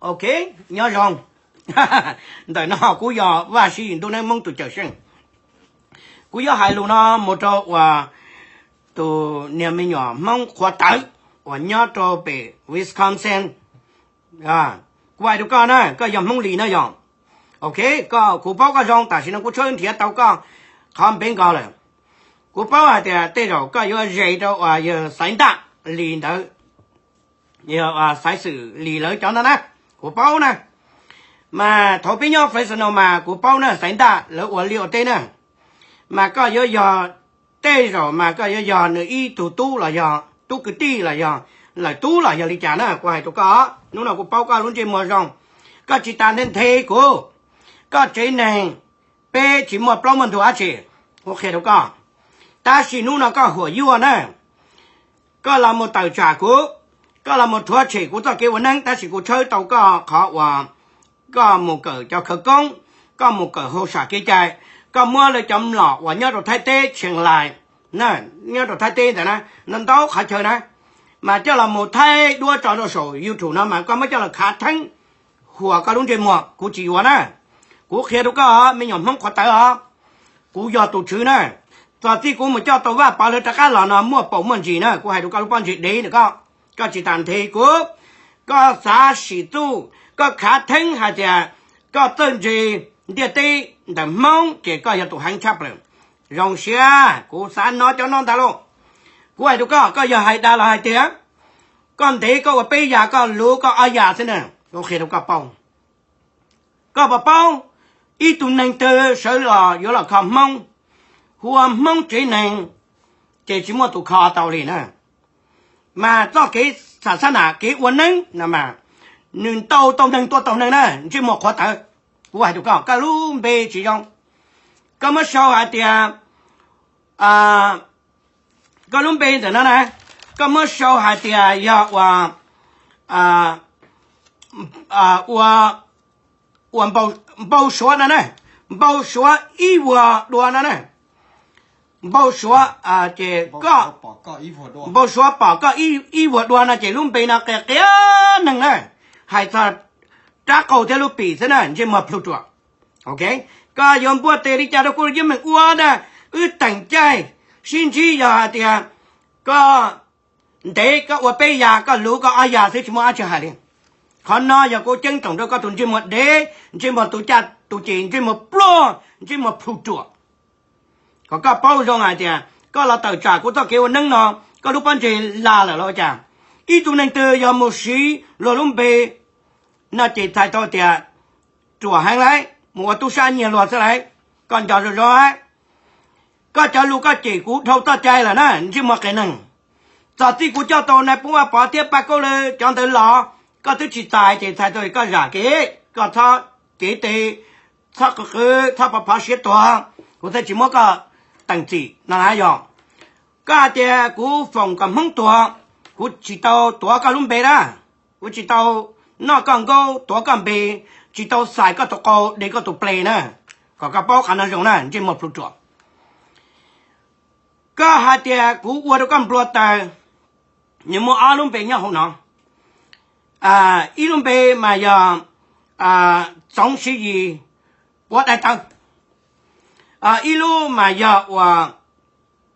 Ok, nyob zoo. Ntawm no kuv yog Vaj Siv Yim ntuj neeb Hmoob tus cawm seej. Kuv yuav hais lus no mus rau uas tus niag me nyuam Hmoob qhuav tawv uas nyob rau pem Wisconsin. Kuv hais rau koj na, koj yog Hmoob Lis na yog. Ok, koj, kuv paub koj zoo, tam sim no kuv tshawb nrhiav tau koj qhov npe nkaus lawm. Kuv paub hais tias tej zaum koj yuav ze rau uas yawg Xaiv Ntaj Lis ntawd, yog Xaiv Xwm Lis lawv cov ntawd na, kuv paub na. Mas thaum peb nyob Fresno mas kuv paub na, Xaiv Ntaj lawv ua liaj ua teb na. Mas koj yuav yog, tej zaum mas koj yuav yog nws ib tug tub los yog tub kwv tij los yog lawm tub los yog li cas na, kuv hais rau koj. Hnub no kuv paub koj lub ntsej muag zoo, koj tsis tas nthe nthe kuv, koj tsev neeg peb tsis muaj plaub muaj ntug dab tsi, kuv qhia rau koj. Tab sis hnub no koj huam yuag na, koj los mus tawm tsam kuv, koj los mus rhuav tshem kuv txoj kev ua neeb, tab sis kuv tshawb tau koj qhov uas koj mus kawm cov khawv koob, koj mus kawm hauj sam kev cai, koj muab lawv cov mlom uas nyob rau Thaib teb Tsheej Lais, nyob rau Thaib teb ntawd na, ntau ntau qhov chaw na, mas coj los mus thaij duab tso rau saum YouTube no mas koj muab coj los khav theeb huam koj lub ntsej muag, kuv tsis yuav na. Kuv qhia rau koj, me nyuam Hmoob qhuav tawv os, kuv yog tus tswv na. Txog txij kuv mus coj tau Vaj Pov lawv rov qab los no muaj paus muaj ntsis na, kuv hais rau koj lub pob ntseg dev na koj, koj tsis tas nthe kuv, koj xav sim txuj, koj khav theeb hais tias koj txawj ntse ntiaj teb ntawm Hmoob ces koj yog tus heev tshaj plaws. Zoo siab kuv xav no cov no ntag lauj. Kuv hais rau koj, koj yog hais dag los hais tiag, koj ntev koj ua peb yam, koj luv koj ob yam xwb na, kuv qhia rau koj paub. Koj puas paub, ib tug neeg twg sawv los yuav los kho Hmoob, hu ua Hmoob tsev neeg, ces tsis muaj tus kho tau li na. Mas txoj kev xam xab nam kev ua neeb no mas nws ntaus tau neeg tua tau neeg na, ntsej muag qhuav tawv. Kuv hais rau koj, koj lub npe tsis zoo. Koj muab sau hais tias, koj lub npe ntawm no na, koj muab sau hais tias yog ua, ua, ua Npau Suav no na, Npau Suav ib vuag dua no na. Npau Suav, ces koj, Npau Suav pom koj ib vuag dua no ces lub npe no qia qia neeg na, hais txog rab qau thiab lub pim xwb na, ntsej muag plhu ruam. Ok, koj yuav npuaj tes li cas rau kuv yeej meem ua na, wb teem caij sib ntsib yog hais tias koj ntev koj ua peb yam, koj luv koj ob yam xwb tsis muaj dab tsi hais li. Qhov no yog kuv ceeb toom rau koj tus ntsej muag dev, ntsej muag tus caj tus ces, ntsej muag pluag, ntsej muag plhu ruam. Kom koj paub zoo hais tias koj los tawm tsam kuv txoj kev ua neeb no, koj lub pob ntseg la lawm los ua cas? Ib tug neeg twg yog mus siv luag lub npe no ces txhais tau tias ruam heev lauj, mus ua tub sab nyiag luag xwb lauj. Koj nco zoo zoo, koj cov lus koj cem kuv dhau txoj cai lawm na, ntsej muag qias neeg. Txog txij kuv coj tau nais phoo Vaj Pov thiab Paj Kaub lawv cov ntawd los, koj twb tsis txais ces txhais tau koj zam kev, koj txhob cev tes, txhob qw qw, txhob pov phov siab tuag, kuv thiaj tsis muab koj teem txim no na yog. Koj hais tias kuv foom kom Hmoob tuag, kuv tsis tau tuav koj lub npe na, kuv tsis tau noj koj nkaub tuav koj npe, tsis tau xais koj tus qau de koj tus ple na. Kom koj paub qhov no zoo na, ntsej muag plhu ruam. Koj hais tias kuv ua rau koj nplua taws, nws muaj ob lub npe nyob hauv no. Ib lub npe mas yog Txoov Siv Yis Puav Dai Taw, ib lub mas yog ua,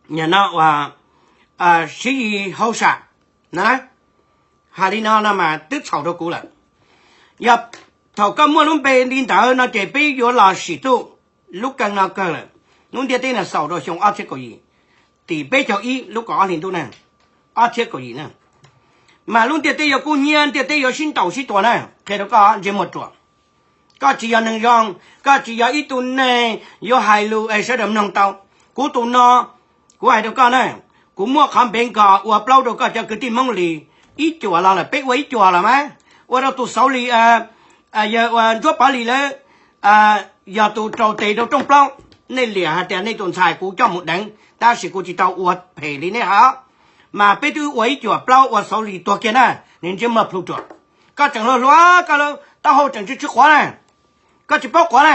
no ua Siv Yis Hauj Sam na. Hais li no no mas twb txhaum rau kuv lawm. Yog thaum koj muaj lub npe li ntawd no ces peb yuav los sim txuj lub kawg no kawg lawm. Lub ntiaj teb no xaus rau xyoo ob txhiab kaum yim, tim peb caug ib lub kaum ob hli ntuj na, ob txhiab kaum yim na. Mas lub ntiaj teb yuav kub hnyiab, ntiaj teb yuav sib ntaus sib tua na, qhia rau koj ntsej muag ruam. Koj tsis yog neeg zoo, koj tsis yog ib tug neeg yuav hais lus es sawv daws mloog tau. Kuv tus no, kuv hais rau koj na, kuv muaj qhov npe nkos ua plaub rau koj cov kwv tij Hmoob Lis ib cuam los lawm, peb ua ib cuam los mas, ua rau tus Xauv Lis, yawg ua Ntsuab Pov Lis lawv yog tus rau tes rau rooj plaub. Nej liam hais tias nej tus ntxhais kuv coj mus deev, tab sis kuv tsis tau ua phem li nej hais, mas peb twb ua ib cuam plaub ua Xauv Lis tuag kiag na, nws ntsej muag plhu ruam. Koj tseem hluas hluas, koj taub hau tseem tsw tsw quav na, koj tsis paub quav na.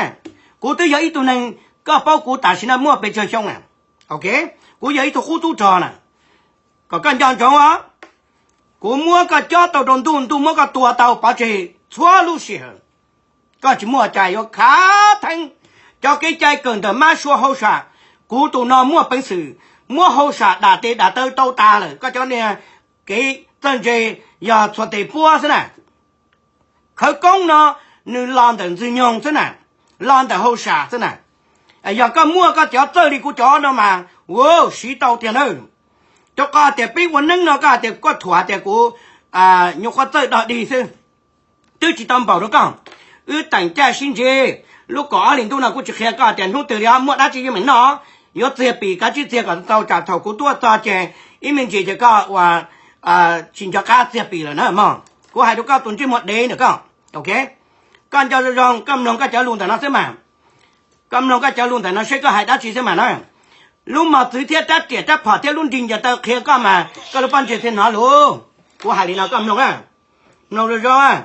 Kuv twb yog ib tug neeg, koj paub kuv tam sim no muaj pes tsawg xyoo na. Ok, kuv yog ib tug qub tub rog na, kom koj nco ntsoov os. Kuv muab koj cob tau rau ntuj, ntuj muab koj tua tau pov tseg txhua lub sij hawm. Koj tsis muaj cas yuav khav theeb. Cov kev cai kawm ntawm mab sua hauj sam, kuv tus no muaj peev xwm muab hauj sam dam tes dam taw tau tas lawm. Koj cov niag kev txawj ntse yog txhua tes puab xwb na. Khawv koob no nws los ntawm Ntxwg Nyoog xwb na, los ntawm hauj sam xwb na. Yog koj muaj koj cov txawj li kuv cov no mas, wow, siv tau tiag nawb. Rau qhov tias peb ua neeb no koj hais tias koj thuam tias kuv nyuam qhuav txawj dog dig xwb, twb tsis tau npaum rau koj. Wb teem caij sib ntsib, lub kaum ob hlis ntuj no kuv tsis qhia koj tias hnub twg li muaj dab tsi yeej meem noj, yuav txiag pim kav tsij txiag kom tau tsam thaum kuv tuaj txog ces ib me ntsis ces koj ua tsis nco qab txiag pim lawm na mog. Kuv hais rau koj tus ntsej muag dev ntawm koj, ok, koj nco zoo zoo koj mloog koj cov lus ntawm no xwb mas. Koj mloog koj cov lus ntawm no seb koj hais dab tsi xwb mas na. Lub mos txwv thiab rab riam rab phom thiab lub nrig ncaws taw qhia koj mas koj lub pob ntseg thiaj hnov lus. Kuv hais li no koj mloog, mloog zoo zoo.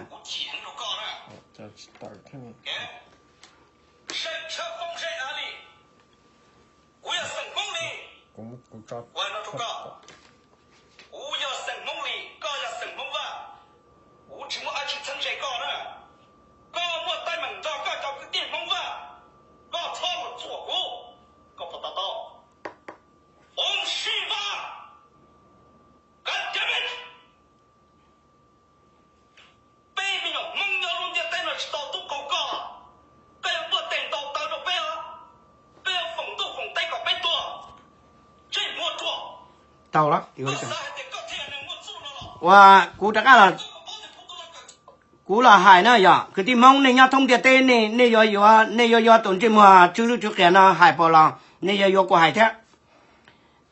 Kuv yog xeem Hmoob Lis, koj yog xeem Hmoob Vaj, kuv tsis muaj dab tsi txheeb ze koj na. Koj muaj teeb meem nrog koj cov kwv tij Hmoob Vaj, koj txhob mus txuam kuv, koj puas to taub? Foom sij Vaj, God damn it! Peb me nyuam Hmoob nyob lub ntiaj teb no tsis tau tub qaug koj, koj yuav npuaj tes ntaus taw rau peb os, peb yuav foom ntuj foom teb kom peb tuag, ntsej muag ruam. Tau lawm, ua kuv rov qab los, kuv los hais na yog kwv tij Hmoob nej nyob thoob ntiaj teb, nej yuav yuav, nej yuav yuav tus ntsej muag tsw lwj tsw qias no hais pom los nej yuav yuav kuv hais thiab.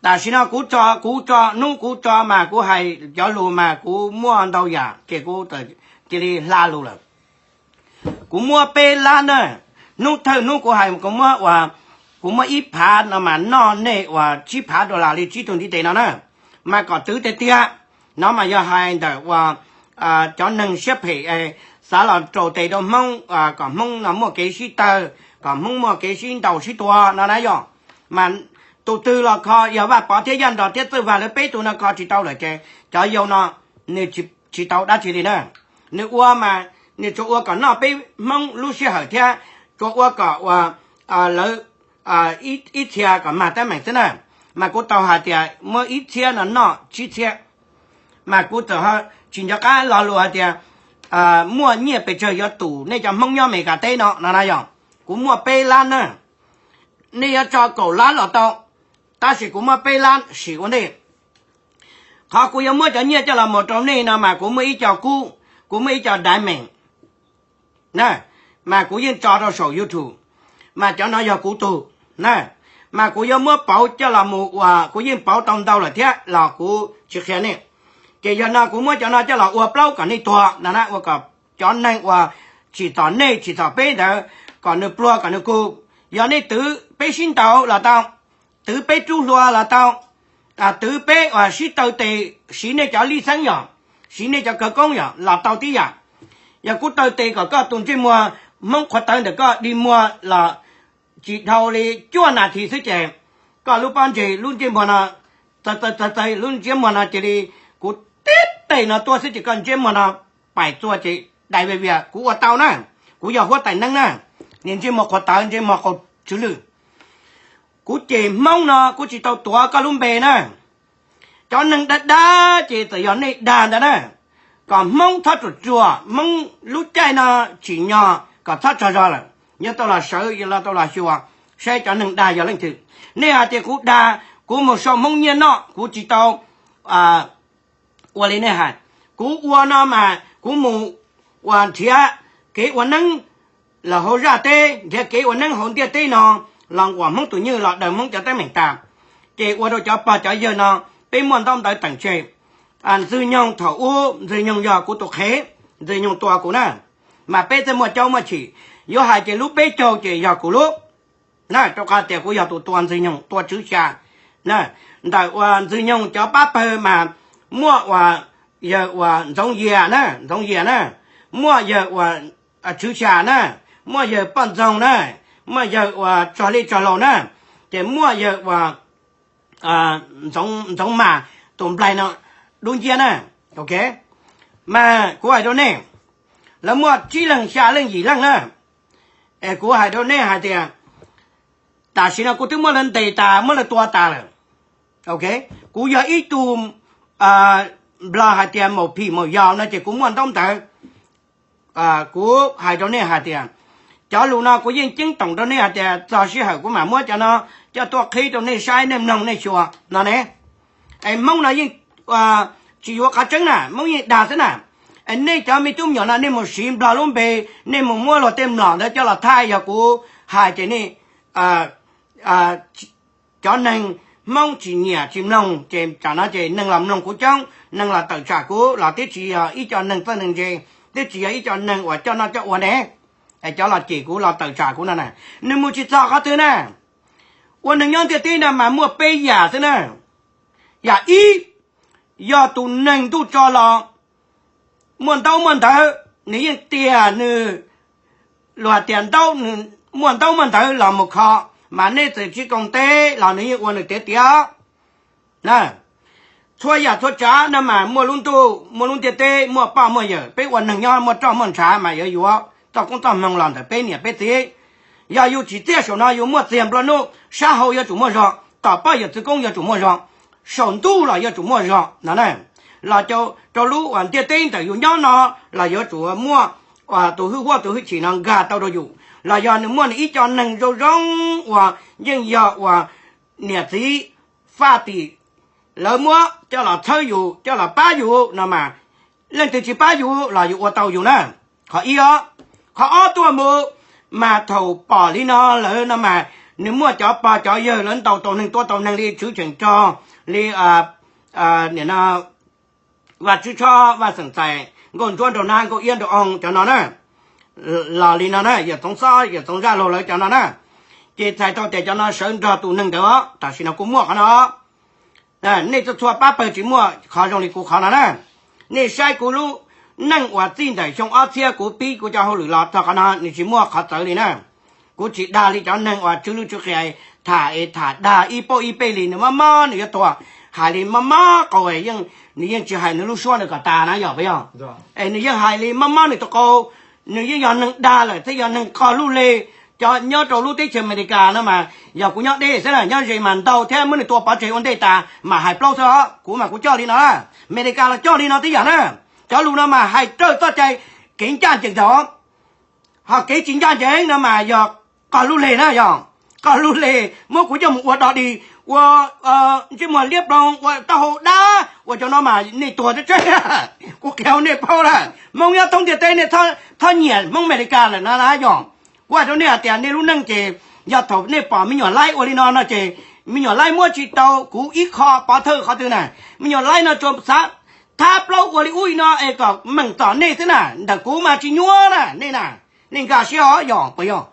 Tam sim no kuv tso, kuv tso hnub kuv tso mas kuv hais cov lus mas kuv muaj ntau yam ces kuv cia li hla lus lawm. Kuv muab peb lab na, hnub thawj hnub kuv hais kuv muab ua, kuv muab ib phav no mas noj nej ua tsib phav dollar li tsib tug ntiv tes no na, mas kom twv tiag tiag. No mas yog hais ntawm ua cov neeg siab phem xav los raus tes rau Hmoob kom Hmoob no muaj kev sib tawg, kom Hmoob muaj kev sib ntaus sib tua no na yog. Mas tus twg los kho, yog Vaj Pov thiab Yaj Nros thiab Txawj Vag lawv peb tug no kho tsis tau lawm ces cov yau no nws tsis tau dab tsi li na. Nws ua mas nws tsuas ua kom noj peb Hmoob lub sij hawm thiab tsuas ua kom ua lawv ib txhia kom mag teeb meem xwb na. Mas kuv tau hais tias muab ib txhiab no noj tsib txhiab. Mas kuv txawm tsis nco qab lo lus hais tias muaj nyiaj pes tsawg yuav tus nej cov Hmoob nyob Amelikas teb no no na yog. Kuv muaj peb lab na, nej yuav tso kaum lab los tau, tab sis kuv muab peb lab sim ua ntej. Qhov kuv yuav muab cov nyiaj coj los mus rau nej no mas kuv muaj ib co kub, kuv muaj ib co diamond na, mas kuv yeej tso rau saum YouTube, mas cov no yog kuv tug na. Mas kuv yuav muab pauv coj los mus ua, kuv yeej pauv tau ntau lawm thiab los kuv tsis qhia nej. Ces yog no kuv muab cov no coj los ua plaub kom nej tuag no na, ua kom cov neeg uas tsim txom nej tsim txom peb ntawd kom nws pluag kom nws kug. Yog nej twv peb sib ntaus los tau, twv peb rub hlua los tau, twv peb sib taw tes, siv nej cov lij xeeb yog, siv nej cov khawv koob yog los tau tib yam. Yog kuv taw tes kom koj tus ntsej muag Hmoob qhuav tawv ntawm koj dig muag los tsis dhau li cuaj nas this xwb ces koj lub pob ntseg lub ntsej muag no txawv txawv txawv txawv lub ntsiab muag no cia li, kuv tib tes no tuaj xwb ces koj ntsiab muag no paim txua ces dai vias vias. Kuv ua tau na, kuv yog huab tais neeb na, niag ntsiab muag qhuav tawv ntsiab muag qaug tsw lwj. Kuv cem Hmoob no kuv tsis tau tuav koj lub npe na. Cov neeg dag dag ces txawm yog nej dag ntag na. Kom Hmoob txhob ruam ruam, Hmoob lub caij no tsim nyog kom txhob tsaug zog lawm, yuav tau los sawv los tau los xyuas saib cov neeg dag yog leej twg. Nej hais tias kuv dag, kuv mus sau Hmoob nyiaj noj, kuv tsis tau ua li nej hais. Kuv ua no mas kuv mus ua nrhiav kev ua neeb los hauv zaj teb, nrhiav kev ua neeb hauv ntiaj teb no los nquam Hmoob tus nywj los daws Hmoob cov teeb meem tas, ces ua rau cov pog cov yawg no peb muaj ntaub ntawv teem tseg. Ntxwg Nyoog thaum ub Ntxwg Nyoog yog kuv tus qhev, Ntxwg Nyoog tua kuv na, mas peb thiaj muaj caub muaj chim. Yuav hais ces lub peb caug ces yog kuv lub na, rau qhov tias kuv yog tus tua Ntxwg Nyoog tua Tswv Xya na. Ntawm uas Ntxwg Nyoog cov pab pawg mas muaj uas yawg uas Ntxoov Yias na, Ntxoov Yias na, muaj yawg uas Tswv Xya na, muaj yawg Poj Ntxoog na, muaj yawg uas Tsog Li Tsog Laus na, ces muaj yawg uas Ntxoov Mas tus nplaig no dub nciab na. Ok, mas kuv hais rau nej, Lawv muaj tsib leeg xya leej yim leej na. Es kuv hais rau nej hais tias tam sim no kuv twb muab lawv ntes tas, muab lawv tua tas lawm. Ok, kuv yog ib tug Nplog hais tias maum phim maum yos no ces kuv muaj ntaub ntawv. Kuv hais rau nej hais tias cov lus no kuv yeej ceeb toom rau nej hais tias txog sij hawm kuv mam muab cov no coj tuaj qhib rau nej saib, nej mloog nej xyuas no ne. Es Hmoob no yeej tsis yuav qhov tseeb na, Hmoob yeej dag xwb na. Es nej cov me tub me nyuam no nej mus siv Nplog lub npe, nej mus muab luag tej mlom ntawd coj los thaij, yog kuv hais ces nej cov neeg Hmoob tsis nyiam tsis mloog ces tsam no ces neeg los mloog kuv coob, neeg los tawm tsam kuv los twb tsis yog ib co neeg txawj neeg ntse, twb tsis yog ib co neeg uas coj noj coj ua ne. Cov los cem kuv los tawm tsam kuv no na, nws mus tsis txog qhov twg na. Ua neeg nyob ntiaj teb no mas muaj peb yam xwb na. Yam ib, yog tus neeg ntuj tso los muaj ntaub muaj ntawv, nws yeej tiag, nws luag tias ntaub, muaj ntaub muaj ntawv los mus kho, mas nej txawm tsis koom tes los nws yeej ua nws tiav tiav na. Txhua yam txhua tsav no mas muaj lub ntuj muaj lub ntiaj teb, muaj poj muaj yawm, peb ua neeg nyob muaj roj muaj ntshav mas yuav yuav txoj koob txoj hmoo los ntawm peb niam peb txiv. Yog yus tsim txiaj saum no yus muaj txiag nplua nuj, sab hau yuav tsum muaj zog, tom poj yawm txwv koob yuav tsum muaj zog, saum ntuj los yuav tsum muaj zog no na. Los rau lub uas ntiaj teb ntawm yus nyob no los yuav tsum muaj tus hwj huam tus hwj chim no nkag tau rau yus, los yog nws muaj nws ib co neeg zoo zoo uas yeej yog uas niam txiv faj tim lawv muab coj los txhawb yus coj los pab yus no mas, leej twg tsis pab yus los yus ua tau yus na. Qhov ib os. Qhov ob tuaj mus mas thaum pom li no lawm no mas nws muaj cov pog cov yawg lawv ntaus tau neeg tua tau neeg li Tswv Cheem Rog, li Vaj Tswv Tshob, Vaj Xeem Txais, Nkauj Ntsuab Nraug Nab, Nkauj Iab Nraug Oo cov no na, los li no na, Yawm Txoov Xob Yawm Txoov Zaj Laug lawv cov no na, ces txhais tau tias cov no sawv nrog tus neeg ntawd os. Tam sim no kuv muaj qhov no, nej txhua txhua pab pawg tsis muaj qhov zoo li kuv qhov no na. Nej saib kuv lub neej uas txij ntawm xyoo ob txhiab kuv pib kuv cov hauj lwm los txog qhov no nws tsis muaj qhov txawv li na. Kuv tsis dag li cov neeg uas tsw lwj tsw qias tham es tham dag ib pauj ib pej li, nws mob mob nws yuav tuag, hais li mob mob qau, nws yeej tsis hais nws lub suab ntawd kom tas na, yog puas yog? Es nws yeej hais li mob mob nws tus qau. Nws yeej yog neeg dag lawm thiab yog neeg qog lub leg. Cov nyob rau lub teb chaws Amelikas no mas yog kuv nyob deb xwb na, nyob ze mas ntau thiab muab nws tua pov tseg ua ntej tas mam hais plaub xwb os. Kuv mas kuv coj li no, Amelikas los coj li no tib yam na. Cov lus no mas hais raws txoj cai kev ncaj ncees thaum, ho kev tsis ncaj ncees no mas yog qog lub leg na, yog qog lub leg muab kuv coj mus ua dog dig, ua ntsej muag liab ploog, ua taub hau dab, ua cov no mas nej tuag tseeb tseeb. Kuv qhia nej paub na, Hmoob nyob thoob ntiaj teb nej txhob nyiam Hmoob Amelikas lawm na yog. Kuv hais rau nej hais tias nej lub neej ces yog thaum nej pom me nyuam laib ua li no no ces me nyuam laib muab tsis tau kuv ib qho pov thawj qhov twg na. Me nyuam laib no tsuas xav thab plaub ua li ub li no es kom meem txom nej xwb na, ntawm kuv mas tsis nyuaj na nej na. Nej nkag siab os, yog puas yog?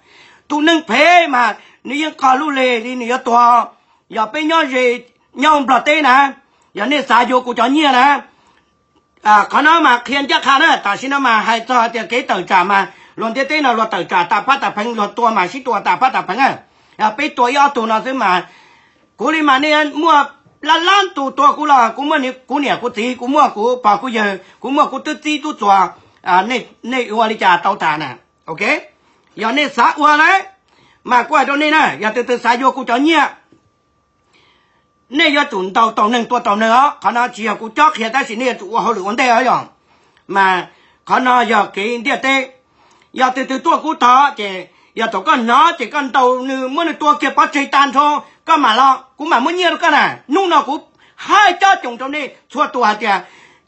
Tus neeg phem mas nws yeej qog lub leg li nws yuav tuag. Yog peb nyob ze, nyob Nplog teb na, yog nej xav yuav kuv cov nyiaj na, qhov no mas qhia ncaj qha na. Tam sim no mas hais txog hais tias kev tawm tsam mas luag ntiaj teb no luag tawm tsam tas phab tas pheev, luag tua mas sib tua tas phab tas pheev. Peb tua ib ob tug no xwb mas, kuv li mas nej muaj lab lab tus tua kuv los kuv muaj kuv niam kuv txiv, kuv muaj kuv pog kuv yawg, kuv muaj kuv tub txib tub txuas, nej ua li cas tau tas na. Ok, yog nej xav ua lawm mas kuv hais rau nej na, yog tus twg xav yuav kuv cov nyiaj, nej yuav tsum ntaus taus neeg tua taus neeg os. Qhov no tsis yog kuv cob qhia tab sis nej yuav tsum ua hauj lwm ua ntej os yog. Mas qhov no yog kev ntiaj teb. Yog tus twg tuaj kuv tod ces yog thaum koj hnov ces koj ntaus nws muab nws tua kiag pov tseg tag nrho, koj mam los kuv mam muab nyiaj rau koj na. Hnub no kuv hais cob coom rau nej txhua tus hais tias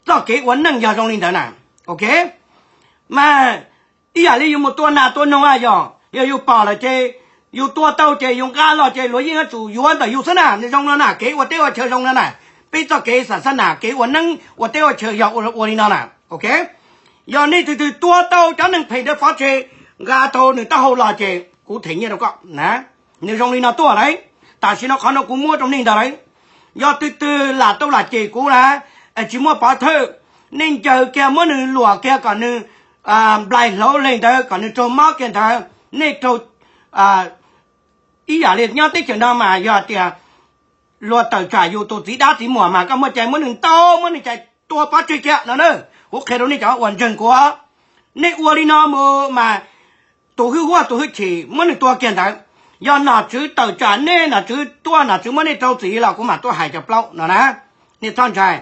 txoj kev ua neej yog zoo li ntawd na. Ok, mas ib yam li yus mus tua nas tua noog yog, yog yus pom lawm ces yus tua tau ces yus nqa los ces luag yeej yuav tsum yuav ntawm yus xwb na. Nws zoo no na, kev ua teb ua chaw zoo no na. Peb txoj kev xam xab nas kev ua neeb ua teb ua chaw yog ua li no na. Ok, yog nej tus twg tua tau cov neeg phem ntawd pov tseg, nqa tau nws taub hau los ces kuv them nyiaj rau koj na. Nws zoo li no tuaj lawm. Tam sim no qhov no kuv muab rau nej ntag lawm. Yog tus twg lam tau lam cem kuv na, tsis muaj pov thawj, nej ncaws kiag muab nws luam kiag kom nws nplaig hlauv leg ntawd kom nws raug mob kiag ntawd, nej raug ib yam li nyob teb chaws no mas yog tias luag tawm tsam yus tus txiv dab txiv muam mas koj muaj cai muab nws ntaus muab nws cais tua pov tseg kiag no na. Kuv qhia rau nej cov uas ntseeg kuv, Nej ua li no mus mas tus hwj huam tus hwj chim muab nws tua kiag ntawd. Yog nom tswv tawm tsam nej, nom tswv tuaj, nom tswv muab nej rau txim los kuv mam tuaj hais cov plaub no na. Nej txhob ntshai.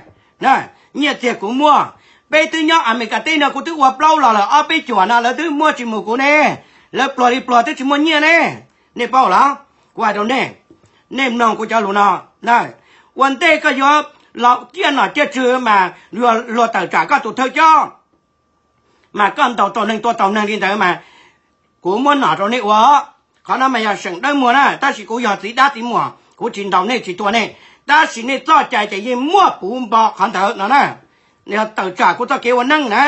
Nyiaj txiag kuv muaj. Peb twb nyob Amelikas teb no kuv twb ua plaub los lawm, ob peb cuam no lawv twb muaj tsis mus kuv ne. Lawv pluag li pluag twb tsis muaj nyiaj ne. Nej paub los? Kuv hais rau nej, nej mloog kuv cov lus no. Ua ntej koj yuav los ciaj nom ciaj tswv mas luag tawm tsam koj tus thawj coj, mas koj ntaus tau neeg tua tau neeg li ntawd mas kuv muab nom rau nej ua. Qhov no mas yog seem dawb muag na, tab sis kuv yog txiv dab txiv muam, kuv tsis ntaus nej tsis tua nej, tab sis nej txoj cai ces yeej muaj puv npo qhov ntawd no na. Yog tawm tsam kuv txoj kev ua neej na.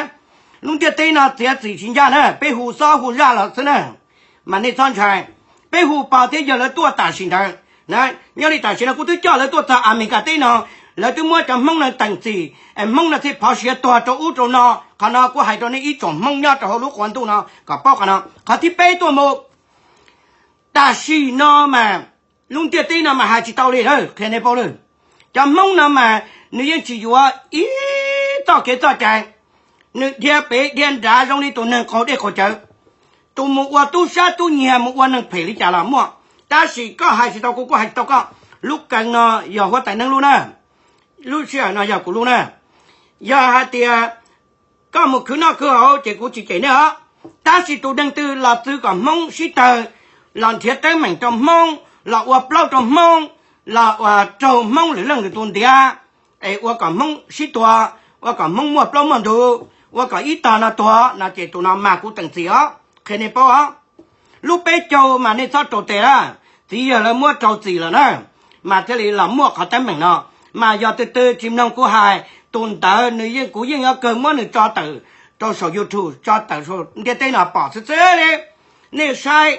Lub ntiaj teb no txiav txim tsis ncaj na, peb hu xob hu zaj los xwb na. Mas nej txhob ntshai, peb hu pog thiab yawg lawv tuaj tam sim ntawd. Nyob li tam sim no kuv twb coj lawv tuaj txog Amelikas teb no, lawv twb muab cov Hmoob no teem txim, Hmoob no thiaj phov siav tuag rau ub rau no. Qhov no kuv hais rau nej ib tsoom Hmoob nyob rau hauv lub qhua ntuj no kom paub qhov no. Qhov thib peb tuaj mus, tam sim no mas lub ntiaj teb no mas hais tsis tau li, qhia nej paub lawm. Cov Hmoob no mas nws yeej tsis yuav ib txoj kev txoj cai, nws dhia pem dhia nrad zoo li tus neeg qaug dej qaug cawv. Tus mus ua tub sab tub nyiag mus ua neeg phem li cas los muaj, tab sis koj hais tsis tau kuv, kuv hais tsis tau koj. Lub kees no yog huab tais neeb lub na, lub sij hawm no yog kuv lub na. Yog hais tias koj mus khwv noj khwv haus ces kuv tsis cem nej os. Tab sis tus neeg twg los txwv kom Hmoob sib tawg, los nrhiav teeb meem rau Hmoob, los ua plaub rau Hmoob, los ua raug Hmoob lwm leej lwm tus ntiav, es ua kom Hmoob sib tua, ua kom Hmoob muaj plaub muaj ntug, ua kom ib tog no tuag no ces tus no mas kuv teem txim os, qhia nej paub os. Lub peb caug mas nej txhob rau tes lawm, txiv yawg lawv muab rau txim lawm na, mas thiaj li los muaj qhov teeb meem no. Mas yog twg twg tsis mloog kuv hais, tus ntawd nws yeej, kuv yeej yuav kawg muab nws tso tawm rau saum YouTube, tso tawm saum ntiaj teb no pom xwb xwb li. Nej saib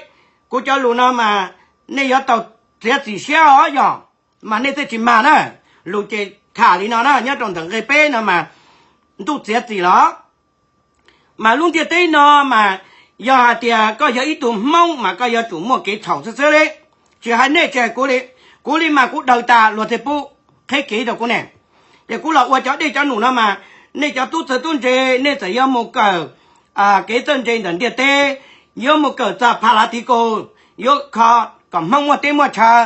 kuv cov lus no mas nej yuav tau txiav txim siab os yog, mas nej thiaj tsis mag na. Lus ces tham li no na, nyob rau ntawm nqe peb no mas ntuj txiav txim los. Mas lub ntiaj teb no mas yog hais tias koj yog ib tug Hmoob mas koj yuav tsum muaj kev txhaum xwb xwb li. Tsis hais nej tsis hais kuv li, kuv li mas kuv daws tas luag thiaj pub qheb kev rau kuv ne. Ces kuv los ua cov dej cov num no mas nej cov tub txawg tub ntse nej txawm yuav mus kawm kev txawj ntse ntawm ntiaj teb, yuav mus kawm txog pha lav tiv kaus, yuav kho kom Hmoob muaj teb muaj chaw,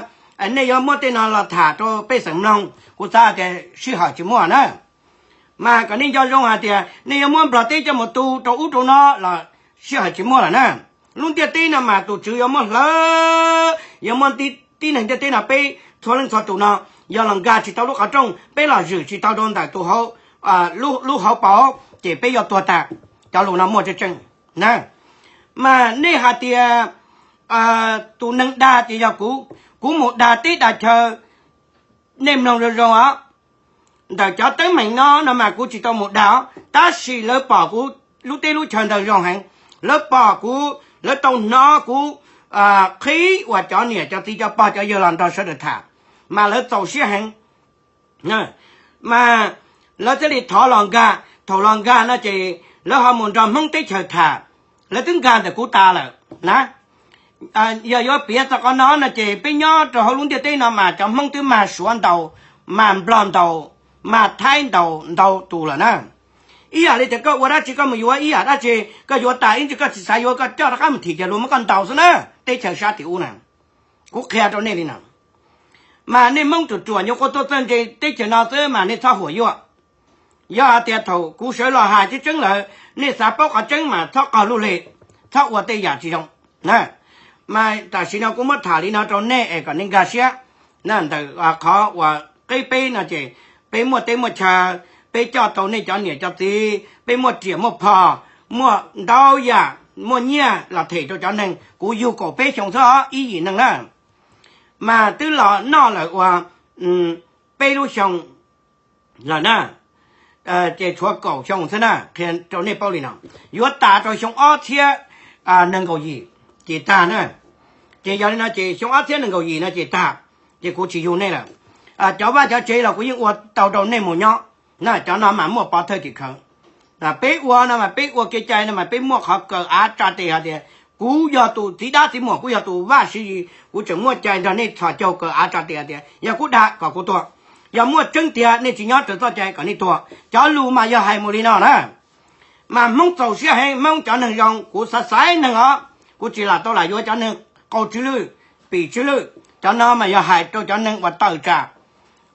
nej yuav muab tej no los tham rau pej xeem mloog, kuv xav tias sij hawm tsis muaj na. Mas kom nej nco zoo hais tias nej yuav muab Nplog teb coj mus tu rau ub rau no los sij hawm tsis muaj lawm na. Lub ntiaj teb no mas tus tswv yuav muab hlawv, yuav muab tib neeg ntiaj teb no peb txhua leej txhua tus no, yog los nkag tsis tau lub qhov rooj, peb los zwm tsis tau rau ntawm tus hauv, lub hauv paus ces peb yuav tuag tag. Cov lus no muaj tseeb tseeb na. Mas nej hais tias tus neeg dag ces yog kuv, kuv mus dag teb dag chaw, nej mloog zoo zoo os. Ntawm cov teeb meem no no mas kuv tsis tau mus dag os, tab sis lawv pom kuv lub teb lub chaw ntawd zoo heev, lawv pom kuv, lawv tau hnov kuv qhib uas cov niam cov txiv cov pog cov yawg los nrog sawv daws tham, mas lawv txaus siab heev. Mas lawv thiaj li thov los nkag, thaum los nkag no ces lawv ho mus nrog Hmoob teb chaws tham, lawv twb nkag ntawm kuv tas lawm na. Yog yuav piav txog qhov no no ces peb nyob rau hauv lub ntiaj teb no mas cov Hmoob twb mag Suav ntaus, mag Nplog ntaus, mag Thaib ntaus ntau tus lawm na. Ib yam li tias koj ua dab tsi koj mus yuav ib yam dab tsi, koj yuav tas ib ntsis koj tsis xav yuav koj coj rov qab mus thim ces luag muab koj ntaus xwb na, teb chaws sab tim ub na. Kuv qhia rau nej li no, mas nej Hmoob ruam ruam nyuam qhuav tuaj txawj ntse teb chaws no xwb mas nej txhob huam yuam. Yog hais tias thaum kuv sawv los hais tseeb tseeb lawm nej xav paub qhov tseeb mas txhob qaug lub hli, txhob ua tej yam tsis zoo. Mas tam sim no kuv muab tham li no rau nej es kom nej nkag siab. Ntawm qhov uas qeb peb no ces peb muaj teb muaj chaw, peb coj tau nej cov niam cov txiv, peb muaj riam muaj phom, muaj ntau yam, muaj nyiaj los them rau cov neeg. Kuv yug kaum peb xyoo xwb os, ib yim neeg na, mas twb los noj lawm ua peb lub xyoo lawm na, ces tshuav kaum xyoo xwb na, qhia rau nej paub li no, yuav tas rau xyoo ob txhiab nees nkaum yim ces tag na. Ces yog li no ces xyoo ob txhiab nees nkaum yim no ces tag, ces kuv tsis yug nej lawm. Cov vaj cov tsev los kuv yeej ua tau rau nej mus nyob na, cov no mas muaj pov thawj tim khawv. Peb ua no mas peb ua kev cai no mas peb muaj qhov kaw av tsa tes hais tias kuv yog tus txiv dab txiv muam, kuv yog tus vaj siv zis, kuv tseem muaj cai nrog nej txhos caug kaw av tsa tes hais tias yog kuv dag kom kuv tuag, yog muaj tseeb tiag nej tsis nyob raws txoj cai kom nej tuag. Cov lus mas yog hais mus li no na. Mas Hmoob txaus siab heev, Hmoob cov neeg zoo, kuv xav xaiv neeg os, kuv tsis lam tau lam yuav cov neeg qau tsw lwj, pim tsw lwj. Cov no mas yog hais rau cov neeg uas tawm tsam,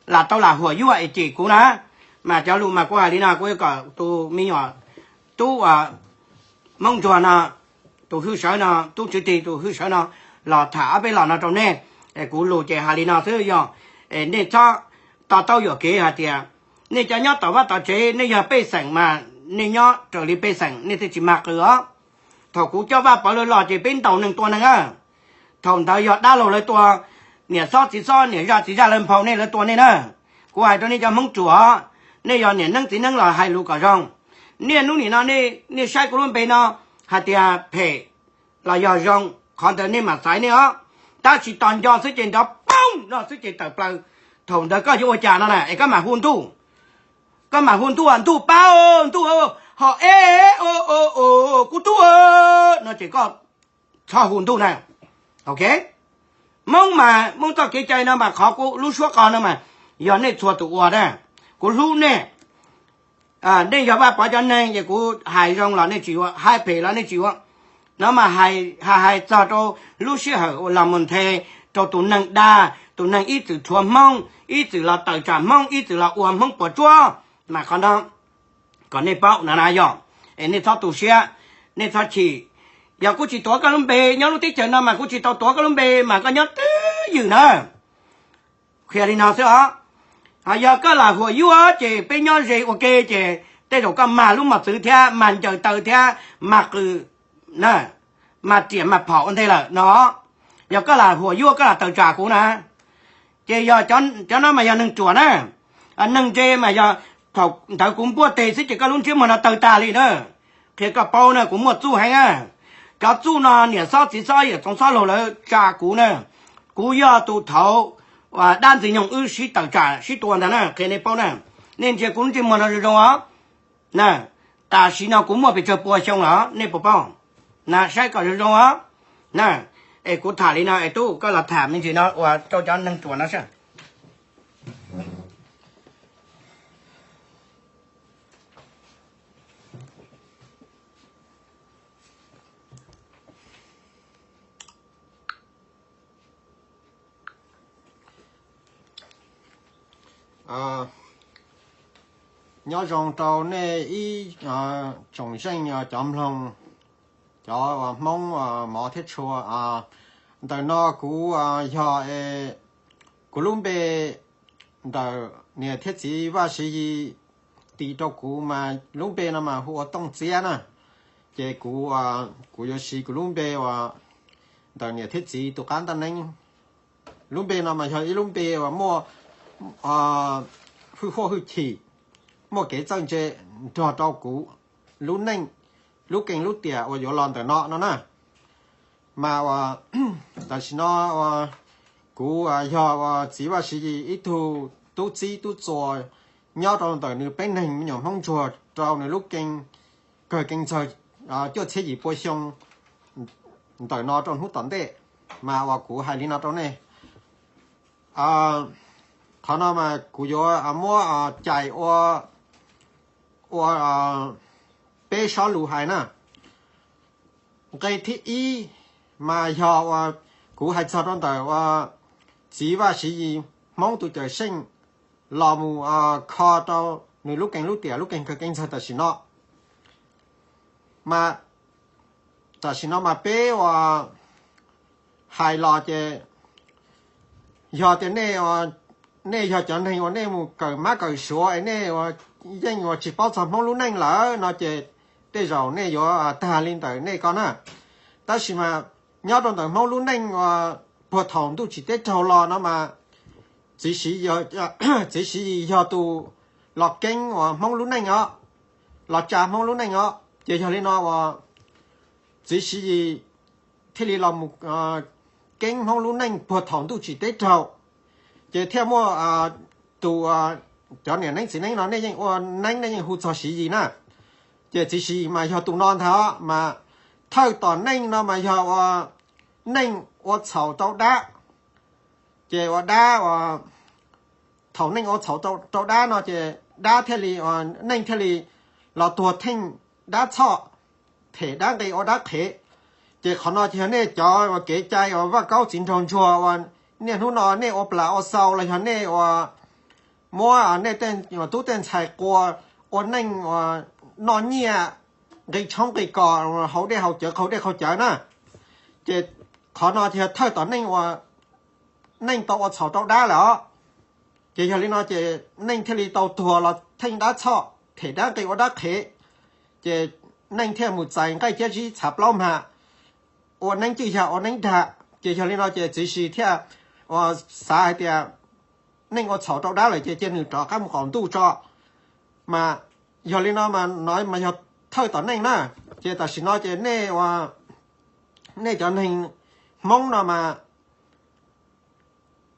lam tau lam huam yuaj es cem kuv na. Mas cov lus mas kuv hais li no, kuv yuav kom tus me nyuam tub uas Hmoob Ntsuag no, tus hwj sawv no, tub Tswv Tig tus hwj sawv no los tham ob peb los no rau nej. Es kuv lus ces hais li no xwb, yog nej txhob to taub yuam kev hais tias nej cov nyob tom vaj tom tsev, nej yog pej xeem mas nej nyob raws li pej xeem, nej thiaj tsis mag qws os. Thaum kuv coj Vaj Pov lawv los ces peb ntaus neeg tua neeg na. Thaum ntawd yog dab laug lawv tua, niam xob txiv xob, niam zaj txiv zaj lawv nphau nej, lawv tua nej na. Kuv hais rau nej cov Hmoob ruam, nej yog niam neeb txiv neeb los hais lus kom zoo. Niaj hnub nim no nej saib kuv lub npe no hais tias phem los yog zoo, qhov ntawd nej mam xaiv nej os. Tab sis tos nco xwb ces nrov poob no xwb ces tawm plaws. Thaum ntawd koj yuav ua cas no na, es koj mam hu ntuj. Koj mam hu ntuj, ntuj pab, ntuj ho e, kuv tub no ces koj txhob hu ntuj na. Ok, Hmoob mas Hmoob txoj kev cai no mas qhov kuv lub suab qog no mas yog nej txhua tus ua na. Kuv hlub nej, nej yog Vaj Pov cov neeg ces kuv hais zoo los nej tsis ua, hais phem los nej tsis ua. No mas hais hais txog rau lub sij hawm uas los mus nthe rau tus neeg dag, tus neeg ib txwm rhuav Hmoob, ib txwm los tawm tsam Hmoob, ib txwm los ua Hmoob puas tsuaj. Mas qhov no kom nej paub no na yog, es nej txhob tu siab, nej txhob chim. Yog kuv tsis tuav koj lub npe nyob lub teb chaws no mas kuv tsis tau tuav koj lub npe mas koj nyob twj ywm na. Qhia li no xwb os. Ho yog koj lam huam yuaj ces peb nyob ze ua ke ces tej zaum koj mag lub mos txwv thiab mag ncaws taw thiab mag qws na, mag riam mag phom ua ntej lawm no. Yog koj lam huam yuaj, koj lam tawm tsam kuv na, ces yog cov no mas yog neeg ruam na. Neeg ntse mas yog thaum ntawd kuv npuaj tes xwb ces koj lub ntsiab muag no tawg tag li na. Qhia koj paub na, kuv muaj txuj heev na. Cov txuj no niam xob txiv xob yawm txoov xob laug lawv tsa kuv na. Kuv yog tus thaud dab ntxwg nyoog wb sib tawm tsam sib tua ntag na, qhia nej paub na. Nej ntsia kuv lub ntsiab muag no zoo zoo os. Na, tam sim no kuv muaj pes tsawg pua xyoo los nej puas paub? Na, saib kom zoo zoo os. Na, es kuv tham li no es tub koj los tham me ntsis no uas rau cov neeg ruam no saib. Nyob zoo rau nej ib tsoom zeej cov mloog, cov Hmoob mov thiab tshua. Ntawm no kuv yog, kuv lub npe ntawm niam thiab txiv Vaj Siv Yis tis rau kuv mas lub npe no mas hu ua Tooj Txiab na. Ces kuv, kuv yuav siv kuv lub npe uas ntawm niam thiab txiv tus qab ntaj neeb. Lub npe no mas yog ib lub npe uas muaj hwj huaj hwj chim, muaj kev txawj ntse nrog rau kuv lub neej, lub keej lub tiam uas yuav los ntawm no no na. Mas uas tam sim no uas kuv yog uas txiv Vaj Siv Yis ib tug tub txib tub txuas nyob rau ntawm nws peb neeg me nyuam Hmoob Ntsuag rau nws lub keeb kawg keeb ntxawg cuaj txhiab yim pua xyoo ntawm no rau hnub tom ntej. Mas uas kuv hais li no rau nej, qhov no mas kuv yuav muab cais ua, ua peb sob lus hais na. Nqe thib ib mas yog uas kuv hais txog rau ntawm uas txiv Vaj Siv Yis Hmoob tus cawm seej los mus kho rau nws lub keeb lub tiam lub keeb kawg keeb ntxawg tam sim no. Mas tam sim no mas peb uas hais los ces yog tias nej, nej yog cov neeg uas nej mus kawm mab kawm suav es nej uas yeej uas tsis paub txog Hmoob lub neej lawm no ces tej zaum nej yuav tag li ntawm nej ko na. Tab sis mas nyob rau ntawm Hmoob lub neej uas puag thaum ntuj tsim teb raug los no mas txiv Siv, txiv Siv Yis yog tus los keeb uas Hmoob lub neej os, los tsa Hmoob lub neej os. Ces yog li no uas txiv Siv Yis thiaj li los mus keeb Hmoob lub neej puag thaum ntuj tsim teb raug. Ces thiaj muaj tus, cov niam neeb txiv neeb no nej yeej ua neeb nej yeej hu txog Siv Yis na. Ces txiv Siv Yis mas yog tus no ntag os. Mas thawj tom neej no mas yog ua neej ua txhaum rau dab. Ces ua dab, thaum neej ua txhaum rau dab no ces dab thiaj li, neej thiaj li los tuag theej dab txhoj, them dab nqi ua dab qhev. Ces qhov no ces yog nej cov uas kev cai uas vaj kaub txiv nraug ntsuag uas niaj hnub no nej ua plas ua xau los yog nej uas muab nej tej tub tej ntxhais qua ua neej uas noj nyiaj nqi tshoob nqi kos hauv dej hauv cawv qaug dej qaug cawv na. Ces qhov no ces yog thawj tom neej uas neej tau ua txhaum rau dab lawm os. Ces yog li no ces neej thiaj li tau tuag los theej dab txhoj, them dab nqi ua dab qhev. Ces neej thiaj mus txais nqaij ciab zib txhav plaub mag, ua neeb cwj yag ua neeb dag. Ces yog li no ces txiv si thiaj uas xav hais tias neej ua txhaum rau dab lawm ces cia nws rov qab mus qaum ntuj tso. Mas yog li no mas no mas yog thawj tom neej na. Ces tam sim no ces nej ua, nej cov neeg Hmoob no mas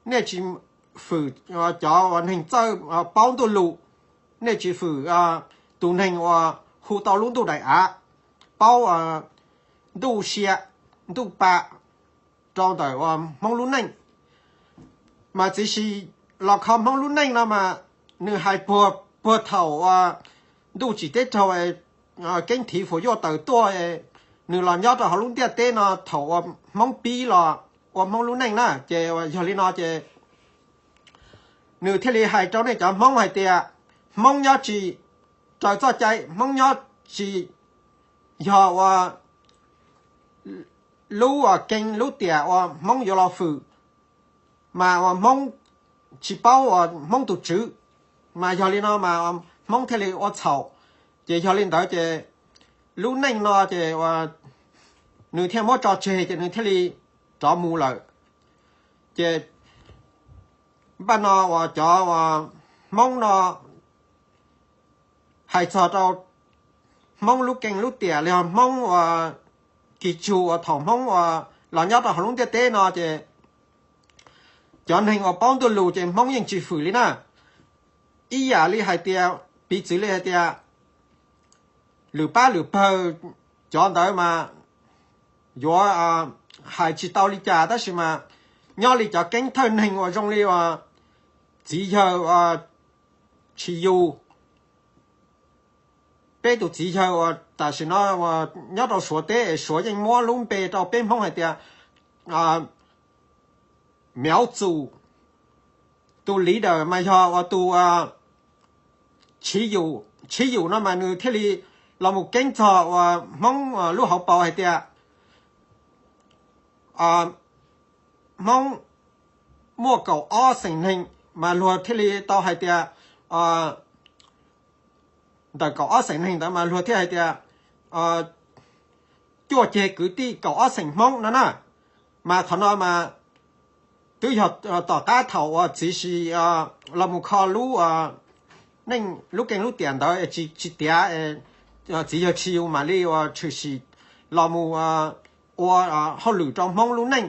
nej tsis fwm cov uas neeg txawj paub ntuj lus, nej tsis fwm tus neeg uas hu tau lub ntuj daim av, paub ntuj sia, ntuj pa rau ntawm uas Hmoob lub neej. Mas txiv si los kho Hmoob lub neej no mas nws hais puag puag thaum uas ntuj tsim teb raug, keeb thiv fuas yuaj tawm tuaj, nws los nyob rau hauv lub ntiaj teb no thaum uas Hmoob pib los ua Hmoob lub neej na. Ces yog li no ces nws thiaj li hais rau nej cov Hmoob hais tias Hmoob nyob tsis raws txoj cai, Hmoob nyob tsis yog ua lub keeg lub tiam uas Hmoob yuav los fwm, mas uas Hmoob tsis paub uas Hmoob tus tswv. Mas yog li no mas Hmoob thiaj li ua txhaum. Ces yog li ntawd ces lub neej no ces nws thiaj muab tso tseg ces nws thiaj li rov mus lawm. Ces npaj no uas cov uas Hmoob no hais txog rau Hmoob lub keeg lub tiam los yog Hmoob uas kis tsug uas thaum Hmoob uas los nyob rau hauv lub ntiaj teb no ces cov neeg uas paub ntuj lus ces Hmoob yeej tsis fwm li na. Ib yam li hais tias, piv txwv li hais tias lwm pab lwm pawg cov ntawd mas yuav hais tsis tau li cas tab sis mas nyob li cov keeb thawj neeg uas zoo li uas txiv yawg Tshis Yus, peb tus txiv yawg uas tam sim no nyob rau Suav teb es Suav yeej muab lub npe rau peb Hmoob hais tias Miav Txum, tus leader mas yog uas tus Tshis Yus, Tshis Yus no mas nws thiaj li los mus keeb txog uas Hmoob lub hauv paus hais tias Hmoob muaj kaum ob xeem neeg mas luag thiaj li tau hais tias ntawm kaum ob xeem neeg ntawd mas luag thiaj hais tias cuaj ceg kwv tij kaum ob xeem Hmoob no na. Mas qhov no mas twb yog tom qab thaum uas txiv si los mus kho lub neej lub keej lub tiam ntawd es tsis tiav, txiv yawg Tshis Yus mam li uas tshwm sim los mus ua hauj lwm rau Hmoob lub neej.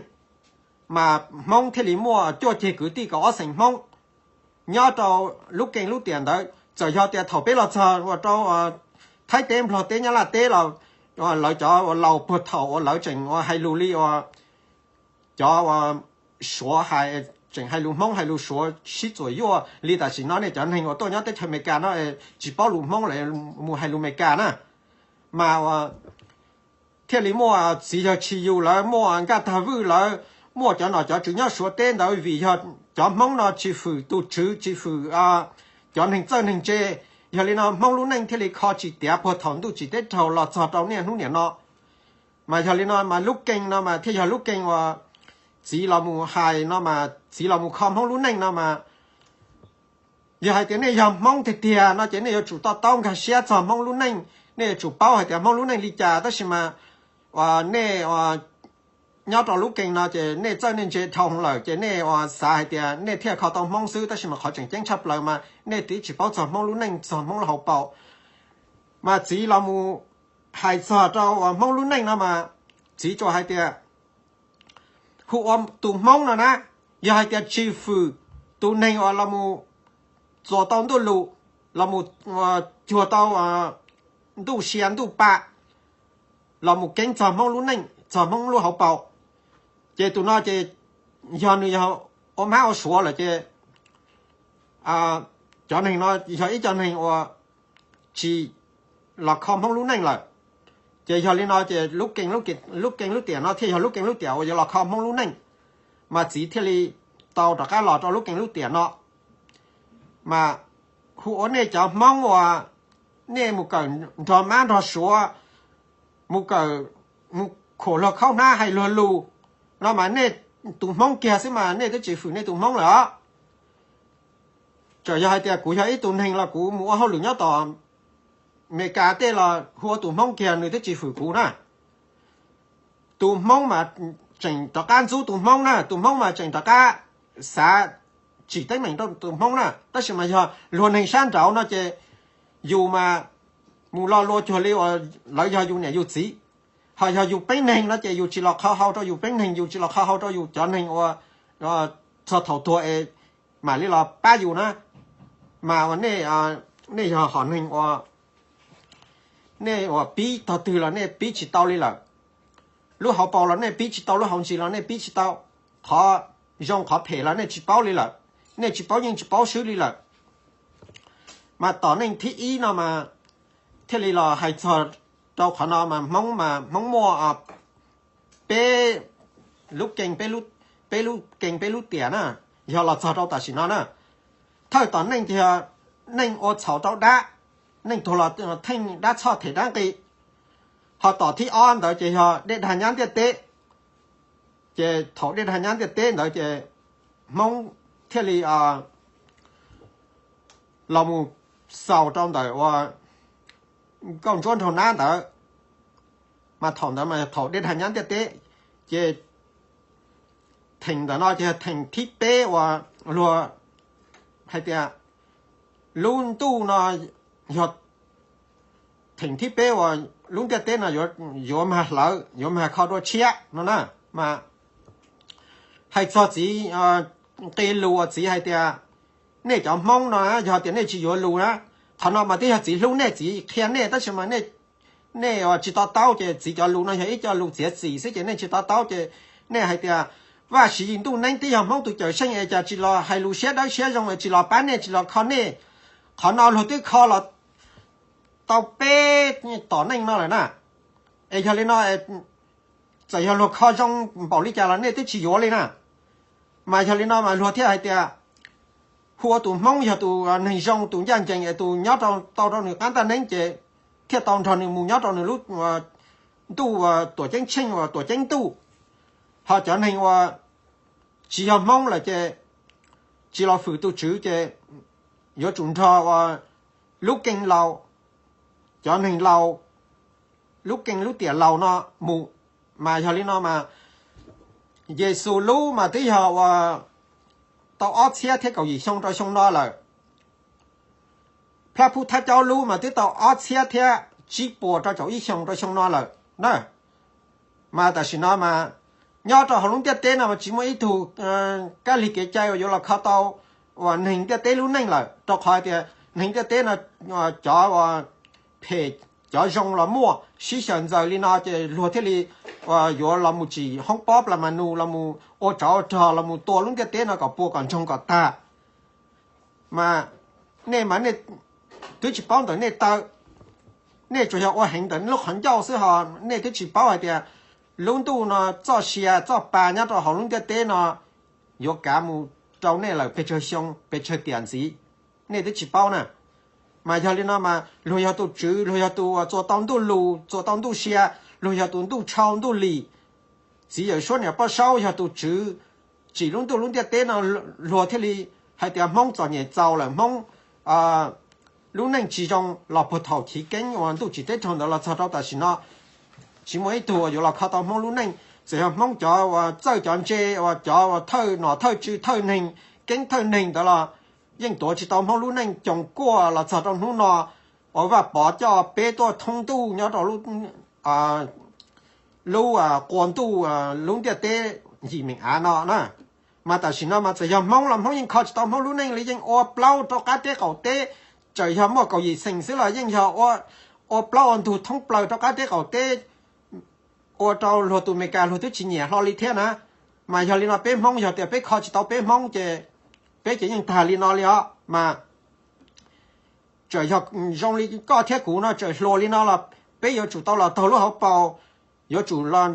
Mas Hmoob thiaj li muaj cuaj ceg kwv tij kaum ob xeem Hmoob nyob rau lub keej lub tiam ntawd. Txawm yog tias thaum peb los txog ua rau Thaib teb, Nplog teb, Nyab Laj teb los lawv cov uas laus puag thaum uas lawv tseem uas hais lus li uas cov uas Suav hais, tseem hais lus Hmoob hais lus Suav sib txuam yuaj li tam sim no nej cov neeg uas tuaj nyob teb chaws Amelikas no tsis paub lus Hmoob lawm mus hais lus Amelikas na. Mas uas thiaj li muaj txiv yawg Tshis Yus lawv, muaj Nkaj Tag Vwj lawv, muaj cov nom cov tswv nyob Suav teb ntawd vim yog cov Hmoob no tsis fwm tus tswv tsis fwm cov neeg txawj neeg ntse. Yog li no Hmoob lub neej thiaj li kho tsis tiav puag thaum ntuj tsim teb raug los txog rau niaj hnub niam no. Mas yog li no mas lub keej no mas thiaj yog lub keej uas txiv los mus hais no mas txiv los mus kho Hmoob lub neej no mas yog hais tias nej yog Hmoob tiag tiag no ces nej yuav tsum to taub nkag siab txog Hmoob lub neej, nej yuav tsum paub hais tias Hmoob lub neej li cas. Tab sis mas uas nej uas nyob rau lub keej no ces nej txawj nej ntse dhau lawm ces nej uas xav hais tias nej thiaj kho tau Hmoob xwb, tab sis mas qhov tseem ceeb tshaj plaws mas nej twb tsis paub txog Hmoob lub neej txog Hmoob lub hauv paus. Mas txiv los mus hais txog rau uas Hmoob lub neej no mas txiv tsuas hais tias hu ua tus Hmoob no na, yog hais tias tsis fwm tus neeg uas los mus txuas tau ntuj lus, los mus cuag tau ntuj sia ntuj pa, los mus keeb txog Hmoob lub neej txog Hmoob lub hauv paus, ces tus no ces yog nws yog ua mab ua suav lawm ces cov neeg no yog ib co neeg uas tsis los kho Hmoob lub neej lawm. Ces yog li no ces lub Kees lub Tiam no thiaj yog lub Kees lub Tiam uas yuav los kho Hmoob lub neej, mas txiv thiaj li tau rov qab los rau lub Kees lub Tiam no. Mas hu ua nej cov Hmoob uas nej mus kawm nrog mab nrog suav, mus kawm, mus khuam luag khaub hnab hais luag lus no mas nej tus Hmoob kiag xwb mas nej twb tsis hwm nej tus Hmoob lawm os. Txawm yog hais tias kuv yog ib tug neeg los kuv mus ua hauj lwm nyob tom Amelikas tej los hu ua tus Hmoob kiag nws twb tsis hwm kuv na. Tus Hmoob mas tseem rov qab ntxub tus Hmoob na, tus Hmoob mas tseem rov qab xav tsim teeb meem rau tus Hmoob na. Tab sis mas yog luag neeg sab nraud no ces yus mas mus lo lua cuag li uas lawv yog yus niam yus txiv. Ho yog yus peeb neeg no ces yus tsis los kho hau rau yus peeb neeg, yus tsis los kho hau rau yus cov neeg uas txog thaum tuag es mam li los pab yus na. Mas uas nej yog hom neeg uas nej uas pib tog twg los nej pib tsis tau li lawm. Lub hauv paus los nej pib tsis tau, lub hauv ntsis los nej pib tsis tau, qhov zoo qhov phem los nej tsis paub li lawm. Nej tsis paub yeej tsis paub swb li lawm. Mas tom neej thib ib no mas thiaj li los hais txog rau qhov no mas Hmoob mas Hmoob muaj peb lub Kees, peb lub Kees peb lub Tiam na, yog los txog rau tam sim no na. Thawj tom neej tiag, neej ua txhaum rau dab, neej tuag los theej dab txhoj them dab nqi. Ho tom thib ob ntawd ces yog dej dag nyab ntiaj teb. Ces thaum dej dag nyab ntiaj teb ntawd ces Hmoob thiaj li los mus xaus rau ntawm uas nkauj ntsuab nraug nab ntawd. Mas thaum ntawd mas thaum dej dag nyab ntiaj teb, ces theem ntawm no ces theem thib peb uas luag hais tias lub ntuj no yog theem thib peb uas lub ntiaj teb no yuav mag hlawv, yuav mag kho dua tshiab no na. Mas hais txog txiv nqe lus uas txiv hais tias nej cov Hmoob no yog tias nej tsis yuav lus na, qhov no mas twb yog txiv hlub nej, txiv qhia nej tab sis mas nej tsis to taub ces txiv cov lus no yog ib co lus txiav txim xwb ces nej tsis to taub ces nej hais tias Vaj Siv Yis Ntuj Neeb twb yog Hmoob tus cawm seej es cas tsis los hais lus siab dawb siab zoo es tsis los pab nej, tsis los kho nej. Qhov no luag twb kho los tau peb tom neej no lawm na. Es yog li no, txawm yog luag kho zoo npaum li cas los nej twb tsis yuav li na. Mas yog li no mas luag thiaj hais tias hu ua tus Hmoob yog tus neeg zoo, tus ncaj ncees es tus nyob tau rau nws qab ntaj neeb ces thiaj tau nrog nws mus nyob rau nws lub ntuj tuam ceeb tsheej uas tuam ceeb ntuj. Ho cov neeg uas tsis yog Hmoob lawm ces tsis los hwm tus Tswv ces yuav tsum nrog uas lub Kees laus, cov neeg laus, lub Kees lub Tiam laus no mus. Mas yog li no mas Yexus lub mas twb yog uas tau ob txhiab thiab kaum yim xyoo rau xyoo no lawm. Plab Phub Thab Caub lub mas twb tau ob txhiab thiab tsib puas rau caum ib xyoo rau xyoo no lawm na. Mas tam sim no mas nyob rau hauv lub ntiaj teb no mas tsis muaj ib tug kab lig kev cai uas yuav los kho tau uas neeg ntiaj teb lub neej lawm, rau qhov tias neeg ntiaj teb no cov uas phem cov zoo los muaj, sib xyaw ntxaws li no ces luag thiaj li yuav los mus tsim hoob pob plas mas nus, los mus ua tsov ua rog, los mus tua lub ntiaj teb no kom puas kom ntsoog kom tag. Mas nej mas nej twb tsis paub ntawm nej taw, nej tsuas yog ua heev ntawm lub qhov ncauj xwb ho nej twb tsis paub hais tias lub ntuj no txoj sia txoj pa nyob rau hauv lub ntiaj teb no yuav kav mus rau nej lawm pes tsawg xyoo pes tsawg tiam ntxiv, nej twb tsis paub na. Mas yog li no mas luag yog tus tswv, luag yog tus txuas tau ntuj lus, txuas tau ntuj sia, luag yog tus ntuj tshau ntuj lim. Txiv Yawm Suab Niam Poj Saub yog tus tswv tsim lub ntuj lub ntiaj teb no, luag thiaj li hais tias Hmoob txom nyem txaus lawm, Hmoob lub neej tsis zoo los puag thaum chiv keeb uas ntuj tsim teb raug ntawd los txog rau tam sim no. Tsis muaj ib tug uas yuav los kho tau Hmoob lub neej, txawm yog Hmoob cov uas txawj cov ntse uas cov uas thawj nom thawj tswv thawj neeg, keeb thawj neeg ntawd los yeej tuav tsis tau Hmoob lub neej coos kuaj los txog rau hnub no uas Vaj Pov coj peb tuaj thoob ntuj nyob rau lub qua ntuj lub ntiaj teb yim meem av no na. Mas tam sim no mas txawm yog Hmoob los Hmoob yeej kho tsis tau Hmoob lub neej li, yeej ua plaub rau qab teb qaum teb. Txawm yog muaj kaum yim xeem xwb los yeej yog ua plaub ua ntug thoob plaws rau qab teb qaum teb, ua rau luag tus Amelikas luag twb tsis nyiam hlo li thiab na. Mas yog li no peb Hmoob yog tias peb kho tsis tau peb Hmoob ces peb ces yeej tag li no li os. Mas txawm yog zoo li koj thiab kuv no txawm hluas li no los peb yuav tsum tau los taug lub hauv paus, yuav tsum los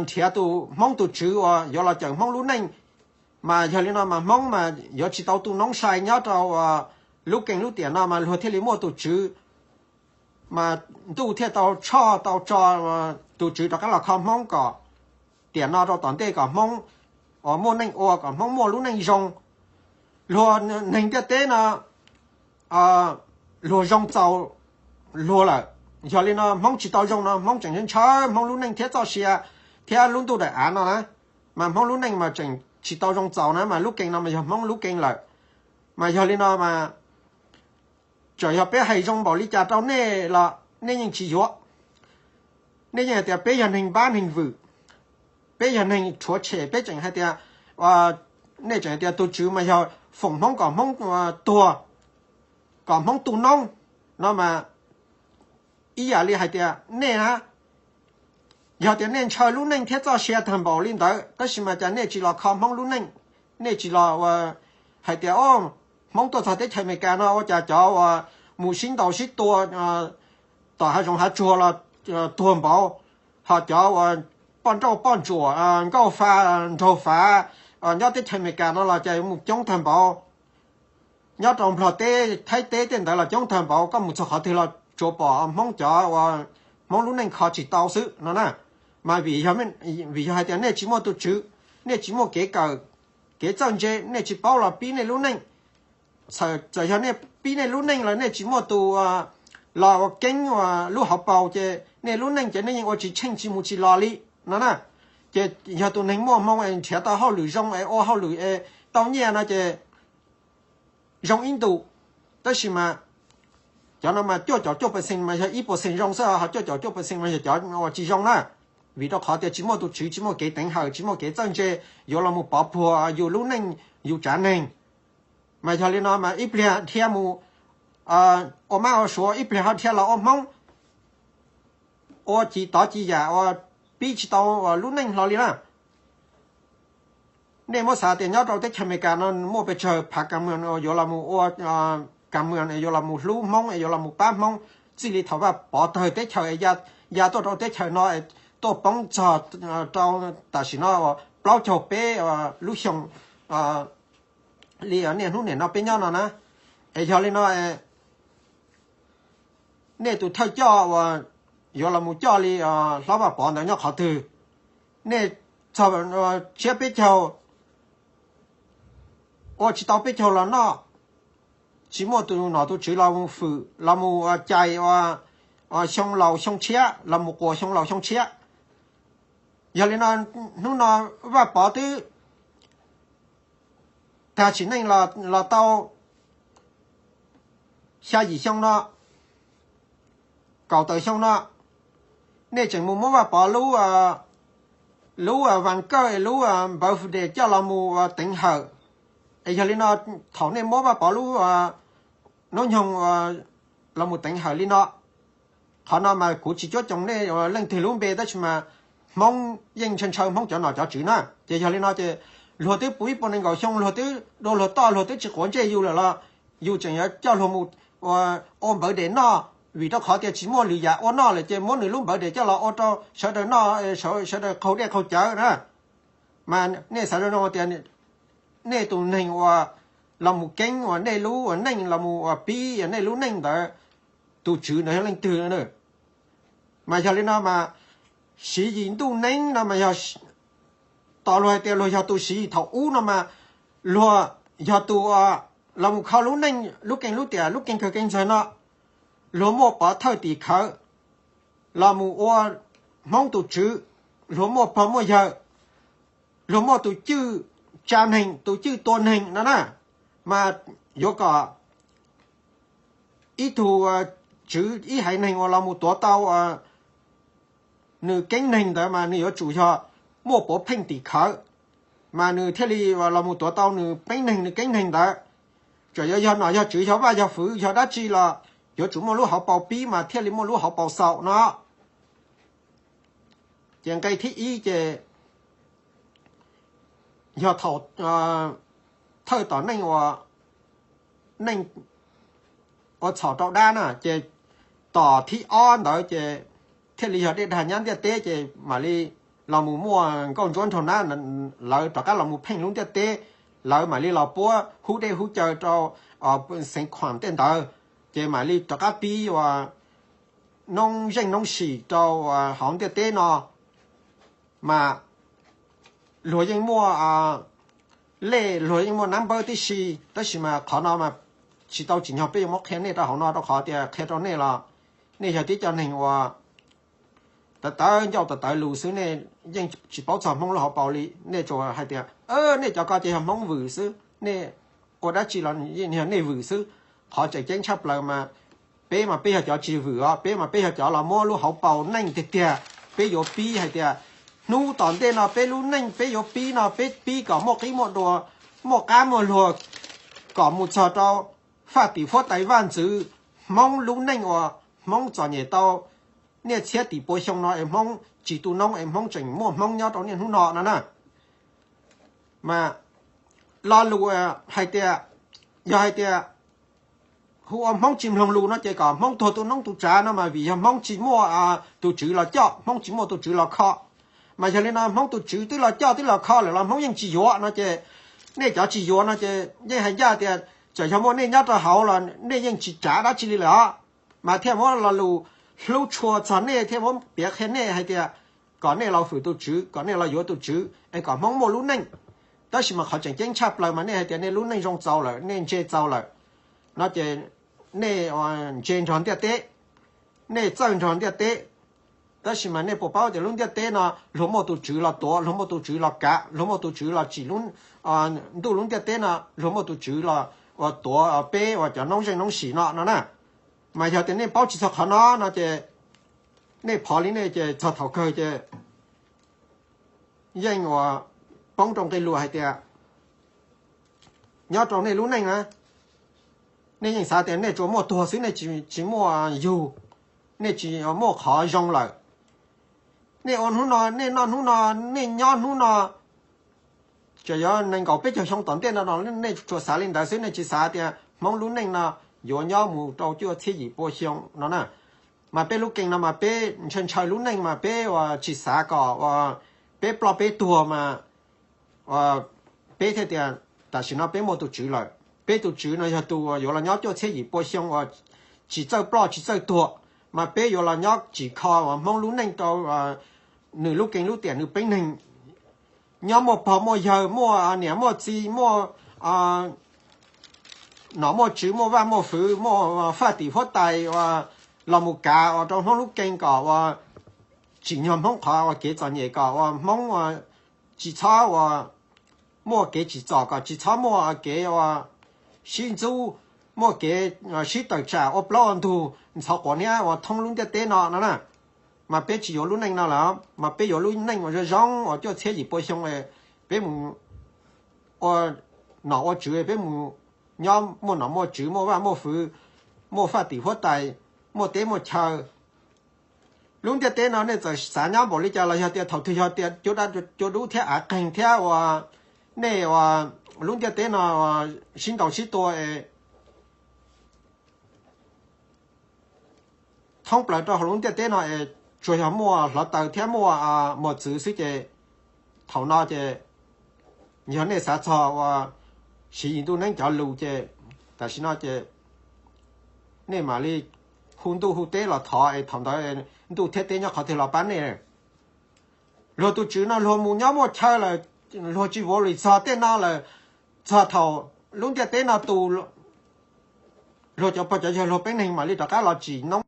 nrhiav tus Hmoob tus tswv uas yuav los cawm Hmoob lub neej. Mas yog li no mas Hmoob mas yuav tsis tau tu noob sai nyob rau lub keeb lub tiam no mas luag thiaj li muaj tus tswv, mas ntuj thiaj tau tshoj tau tso tus tswv rov qab los kho Hmoob kom tiam no rau tom ntej kom Hmoob muaj neej ua, kom Hmoob muaj lub neej zoo. Luag neeg ntiaj teb no luag zoo txaus luag lawm. Yog li no Hmoob tsis tau zoo no Hmoob tseem ntshaw Hmoob lub neej thiab txoj sia thiab lub ntuj daim av no na, mas Hmoob lub neej mas tseem tsis tau zoo txaus na, mas lub keeb no mas yog Hmoob lub keeb lawm. Mas yog li no mas txawm yog peb hais zoo npaum li cas rau nej los nej yeej tsis yuav. Nej yeej hais tias peb yog neeg npab neeg vwm, peb yog neeg rhuav tshem, peb tseem hais tias, nej tseem hais tias tus tswv mas yog foom Hmoob kom Hmoob tuag, kom Hmoob tu noob no mas ib yam li hais tias nej na, yog tias nej ntshaw lub neej thiab txoj sia tag npaum li ntawd tab sis mas cas nej tsis los kho Hmoob lub neej, nej tsis los hais tias o, Hmoob tuaj txog teb chaws Amelikas no ua cas cov uas mus sib ntaus sib tua tom hav zoov hav tsuag los tuag npaum, ho cov uas poj nrauj poj ntsuam nkauj fa nraug fav nyob teb chaws Amelikas no los cas mus coob tag npaum. Nyob rau Nplog teb Thaib teb tej ntawd los coob tag npaum, koj mus txog qhov twg los tsuas pom Hmoob cov uas Hmoob lub neej kho tsis tau xwb no na. Mas vim yog hais tias nej tsis muaj tus tswv, nej tsis muaj kev kawm, kev txawj ntse, nej tsis paub los pib nej lub neej. Txawm yog nej pib nej lub neej los nej tsis muaj tus los ua keeb ua lub hauv paus ces nej lub neej ces nej yeej ua tsis tsheej tsis mus tsis los li no na. Ces yog tus neeg muaj hmoo es nrhiav tau hauj lwm zoo es ua hauj lwm es tau nyiaj no ces zoo ib ntus. Tab sis mas cov no mas cuaj caum cuaj percent mas yog ib percent zoo xwb, ho cuaj caum cuaj percent mas yog cov uas tsis zoo na. Vim rau qhov tias tsis muaj tus tswv, tsis muaj kev teev hawm, tsis muaj kev txawj ntse yuav los mus pov puag yus lub neej, yus tsav neeg. Mas yog li no mas ib pliag dhia mus ua mab ua suav, ib pliag ho dhia los ua Hmoob, ua ci tov ci yam uas pib tsis tau lub neej hlo li na. Nej muab xav tias nyob rau teb chaws Amelikas no muaj pes tsawg phav kas mws yuav los mus ua kas mws, yuav los mus hlub Hmoob, yuav los mus pab Hmoob, txij li thaum Vaj Pov tawg teb chaws ya tuaj rau teb chaws no, tuaj poob txog rau tam sim no plaub caug peb lub xyoo li niaj hnub niam no peb nyob no na. Es yog li no nej tus thawj coj uas yuav los mus coj li hlob Vaj Pov ntawd nyob qhov twg? Nej txog tshiab peb caug, ua tsis tau peb caug los noj, tsis muaj tus nom tus tswv los mus fwm los mus cais xyoo laus xyoo tshiab, los mus quas xyoo laus xyoo tshiab. Yog li no hnub no Vaj Pov twb tag sim neej los tau xya yim xyoo no, kaum tawm xyoo no, nej tseem mus muab Vaj Pov lub, lub vas kawj, lub birthday coj los mus teev hawm. Es yog li no thaum nej muab Vaj Pov lub hnub nyoog los mus teev hawm li no, qhov no mas kuv tsis cuab coos nej leej twg lub npe tab sis mas Hmoob yeej ntshaw ntshaw Hmoob cov nom cov tswv na. Ces yog li no ces luag twb puv ib puas nees nkaum xyoo, luag twb dua luag toj, luag twb tsis quav ntsej yus lawm los yus tseem yuav coj luag mus ua birthday noj, vim rau qhov tias tsis muaj lwm yam ua noj lawm ces muab nws lub birthday coj los ua rau sawv daws noj, sawv daws qaug dej qaug cawv na. Mas nej xav zoo zoo tias nej tus neeg uas los mus keeb uas nej lub uas neej los mus uas pib nej lub neej ntawd, tus tswv ntawd yog leej twg? Mas yog li no mas Siv Yis Ntuj Neeb no mas yog, tos luag hais tias luag yog tus Siv Yis thaum ub no mas luag yog tus los mus kho lub neej lub keeb lub tiam lub keeb kawg keeb ntxawg no, luag muaj pov thawj tim khawv los mus ua Hmoob tus tswv, luag muaj pog muaj yawg, luag muaj tus cwj tsa neeg, tus cwj tua neeg no na. Mas yuav kom ib tug tswv ib haiv neeg uas los mus tuav tau nws keeb neeg ntawd mas nws yuav tsum yog muaj puav pheej tim khawv, mas nws thiaj li los mus tuav tau nws peeb neeg nws keeb neeg ntawd. Txawm yuav yog nom yog tswv yog vaj yog fwv yog dab tsi los yuav tsum muaj lub hauv paus pib mas thiaj li muaj lub hauv paus xaus no. Ces nqe thib ib ces yog thaum thawj tom neej uas neej ua txhaum rau dab na, ces tom thib ob ntawd ces thiaj li yog dej dag nyab ntiaj teb, ces mam li los mus muaj nkauj ntsuab nraug nab, lawv rov qab los mus pheej lub ntiaj teb, lawv mam li los puab hub dej hub cawv rau xeev Khuam tej ntawd, ces mam li rov qab pib ua noob zeej noob sim rau hauv ntiaj teb no. Mas luag yeej muaj lej, luag yeej muaj nab npawb tib si, tab sis mas qhov no mas tsis tau tsim nyog peb yuav muab qhia nej rau hauv no, rau qhov tias qhia rau nej los nej yog tib co neeg uas tawv tawv ncauj tawv tawv lus xwb, nej yeej tsis paub txog Hmoob lub hauv paus li. Nej tsuas hais tias nej cov ko ces yog Hmoob vwm xwb, nej ua dab tsi los yog nej vwm xwb. Qhov tseem ceeb tshaj plaws mas peb mas peb yog cov tsis vwm os, peb mas peb yog cov los muab lub hauv paus neej tiag tiag. Peb yuav pib hais tias hnub tom ntej no peb lub neej peb yuav pib no peb pib kom muaj qib muaj dua, muaj qab muaj luag, kom mus txog rau faj tim huab tais vaj ntxwv. Hmoob lub neej uas Hmoob txom nyem tau niaj txhiab tim pua xyoo no es Hmoob tsis tu noob es Hmoob tseem muaj Hmoob nyob rau niaj hnub no no na. Mas lo lus hais tias, yog hais tias hu ua Hmoob tsis mloog lus no ces kom Hmoob tuag tu noob tu tsav no mas vim yog Hmoob tsis muaj tus tswv los coj, Hmoob tsis muaj tus tswv los kho. Mas yog li no Hmoob tus tswv twb los coj twb los kho lawm los Hmoob yeej tsis yuav no ces nej cov tsis yuav no ces yeej hais ncaj tias txawm yog muaj nej nyob rau hauv los nej yeej tsis tsav dab tsi li lawm os. Mas thiaj muab lo lus hlub tshua txog nej, thiaj muab piav qhia nej hais tias kom nej los hwm tus tswv, kom nej los yuav tus tswv es kom Hmoob muaj lub neej. Tab sis mas qhov tseem ceeb tshaj plaws mas nej hais tias nej lub neej zoo txaus lawm, nej ntse txaus lawm no ces nej ntse nrog ntiaj teb, nej txawj nrog ntiaj teb. Tab sis mas nej puas paub tias lub ntiaj teb no luag muaj tus tswv los tuav, luag muaj tus tswv los kav, luag muaj tus tswv los tsim lub ntuj lub ntiaj teb no, luag muaj tus tswv los uas tuav peb uas cov noob zeej noob sim no no na. Mas yog tias nej paub tsis txog qhov no no ces nej phov li nej ces txog thaum kawg ces yeej uas poob rau nqe lus hais tias nyob rau nej lub neej na, nej yeej xav tias nej tsuas muaj tuag xwb, nej tsis muaj yug, nej tsis muaj qhov zoo lawm. Nej ua hnub no, nej noj hnub no, nej nyob hnub no, tseem yuav nees nkaum peb caug xyoo tom ntej no no, nej tsuas xav li ntawd xwb, nej tsis xav tias Hmoob lub neej no yuav nyob mus rau cuaj txhiab yim pua xyoo no na. Mas peb lub keeb no mas peb ntshaw ntshaw lub neej mas peb uas tsis xav kom uas peb ploj peb tuag mas peb thiaj tias tam sim no peb muaj tus tswv lawm. Peb tus tswv no yog tus uas yuav los nyob cuaj txhiab yim pua xyoo uas tsis txawj ploj tsis txawj tuag, mas peb yuav los nyob tsim kho uas Hmoob lub neej rau nws lub keeb lub tiam nws peeb neeg, nyob muaj pog muaj yawg, muaj niam muaj txiv, muaj nom muaj tswv, muaj vaj muaj fwv, muaj faj tim huab tais uas los mus kav uas rau Hmoob lub keeb kom uas tsim nyog Hmoob qhov uas kev txom nyem, kom uas Hmoob uas tsis txhob uas muaj kev tsim txom, kom tsis txhob muaj kev uas sib ntxub, muaj kev sib tawm tsam ua plaub ua ntug ntxhov quav niab uas thoob lub ntiaj teb no no na. Mas peb tsis yuav lub neej no lawm, mas peb yuav lub neej uas zoo zoo uas cuaj txhiab yim pua xyoo, peb mus ua nom ua tswv, peb mus nyob muaj nom muaj tswv, muaj vaj muaj fwv, muaj faj tim huab tais, muaj teb muaj chaw. Lub ntiaj teb no nej txawm xav nyob npaum li cas los yog tias thaum twg yog tias cua dub thiab av qeeg thiab uas nej uas lub ntiaj teb no sib ntaus sib tua es thoob plaws rau hauv lub ntiaj teb no es tsuas yog muaj hluav taws thiab muaj mos txwv xwb ces thaum no ces yog nej xav txog uas siv yim ntuj neeb cov lus ces tam sim no ces nej mam li hu ntuj hu teb los thov es thaum ntawd ntuj thiab teb nyob qhov twg los pab nej. Luag tus tswv no luag mus nyob muaj chaw lawm, luag tsis vuav li txog tej no lawm, txog thaum lub ntiaj teb no tu, luag cov pog cov yawg luag peeb neeg mam li rov qab los tsim noob